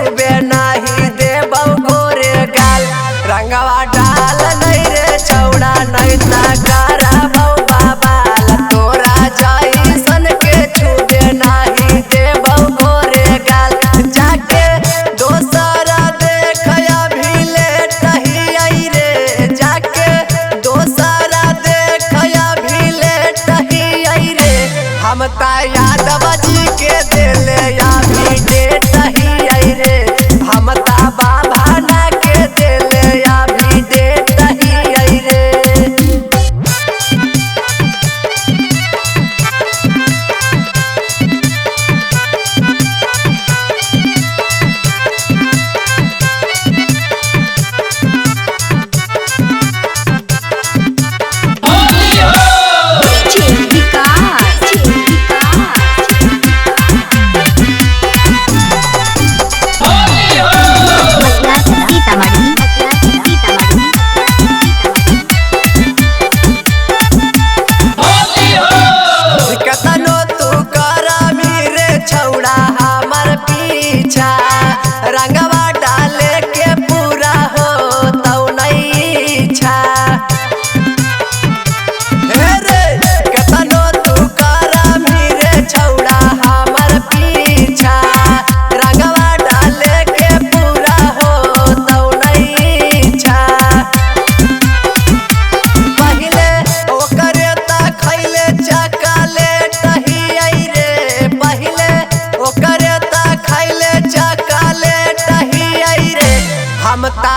छुबे नाही देबौ गोरे गाल। रंगवा डाल नहीं रे छौड़ा नहीं ता करबौ बवाल, तोरा जैसन के छुबे नाही देबौ गोरे गाल। जाके दोसरा देख अभी लेट ही रे, जाके दोसरा देख अभी लेट ही रे। हम ता यादव जी के देले अभी डेट ही रे, हम ता बाबा ना के देले अभी डेट ही रे। DJ Vikas. Sitamarhi Sitamarhi. कतनो तू करमी रे छौड़ा हमर पीछा, रंगवा डाले के पूरा हो तौ नहीं इच्छा। हे रे कतनो तू करमी रे छौड़ा हमर पीछा, रंगवा डाले के पूरा हो तौ नहीं इच्छा। पहिले ओकरे ता खैले चॉकलेट ही आई रे, पहिले ओकरे ता खैले चॉकलेट ही आई रे। हम ता